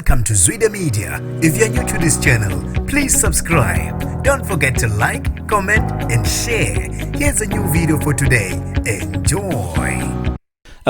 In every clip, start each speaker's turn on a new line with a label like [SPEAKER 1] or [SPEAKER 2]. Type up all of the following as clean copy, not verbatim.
[SPEAKER 1] Welcome to Zwida Media. If you're new to this channel, please subscribe. Don't forget to like, comment, and share. Here's a new video for today. Enjoy.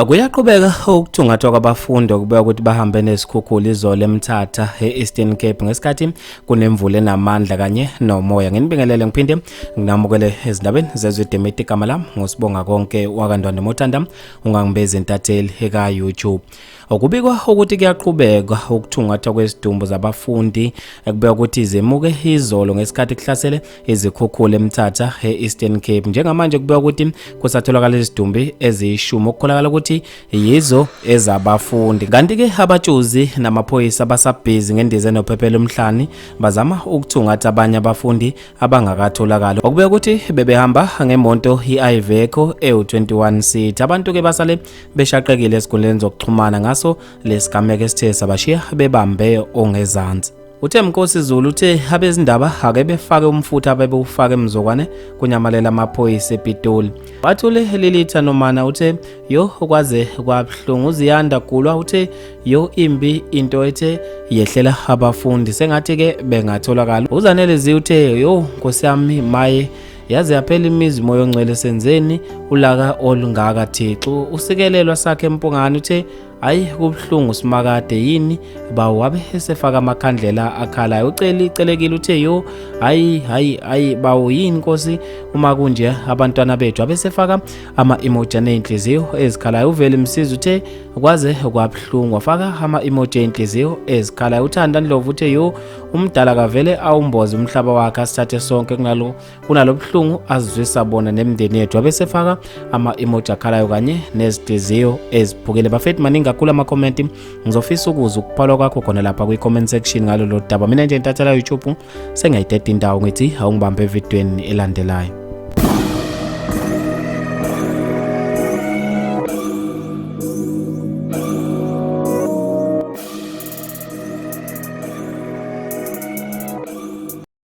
[SPEAKER 2] Kuyaqhubeka ukuthungathwa kwabafundi okubekwa ukuthi bahambe nezikhukhula izolo eMthatha e-Eastern Cape ngesikhathi kunemvula enamandla kanye nomoya. Nginibingelele ngiphinde nginamukele ezindabeni zeZwide Media. Igama lami nguSibonga Konke wakaNdwandwe Mothanda, ungangibezi intatheli eka YouTube. Okubikwa ukuthi kuyaqhubeka ukuthungathwa kwezidumbu zabafundi ekubekwa ukuthi zimuke izolo ngesikhathi kuhlasele izikhukhula eMthatha e-Eastern Cape. Njengamanje kubekwa ukuthi kusatholakala izidumbu eziyishumi okukholakala ukuthi yizo ezabafundi. Kanti-ke abatshuzi namaphoyisa basabhizi ngendiza enophephela umhlani bazama ukuthungatha abanye abafundi abangakatholakali. Okubekwa ukuthi bebehamba ngemonto i-Iveco ewu-21 seat. Abantu-ke basale beshaqekile ezinkundleni zokuxhumana ngaso lesigameko esithe sabashiya bebambe ongezansi. Uthe Mnkosi Zulu uthe abezindaba ake befake umfutho abebewufake emzokwane kunyamalela amaphoyisa ePitoli. Wathule Lilitha Nomana uthe yo kwaze kwabuhlungu. Uziyanda Gulwa uthe yo imbi into ethe yehlela abafundi sengathi ke bengatholakala. Uzanele Zi uthe yo nkosi yami maye yaze yaphela imizi moya ongcwele senzeni ulaka olungaka Thixo. Usikelelwa sakhe Mpungane uthe hayi kubuhlungu simakade yini bawo, wabe esefaka amakhandlela akhalayo. Uceli icelekile uthe yo hayi hayi hayi bawo yini nkosi uma kunje abantwana bethu, abesefaka ama-emoji aney'nhliziyo ezikhalayo. Uvele Msizi uthe kwaze kwabuhlungu, wafaka ama-emoji ey'nhliziyo ezikhalayo. Uthanda Ndlovu uthe yo umdala kavele awumboze umhlaba wakhe asithathe sonke kunalo kunalobuhlungu azizwisa bona nemindeni yethu, abesefaka ama-emoji akhalayo kanye nezinhliziyo eziphukile. Bafethu, maningi kakhulu amakhomenti, ngizofisa ukuzwa ukuphalwa kwakho khona lapha kwi-comment section ngalolu daba. Mina nje intathela YouTube sengiyayiteta indawo, ngithi awungibambe evidweni elandelayo.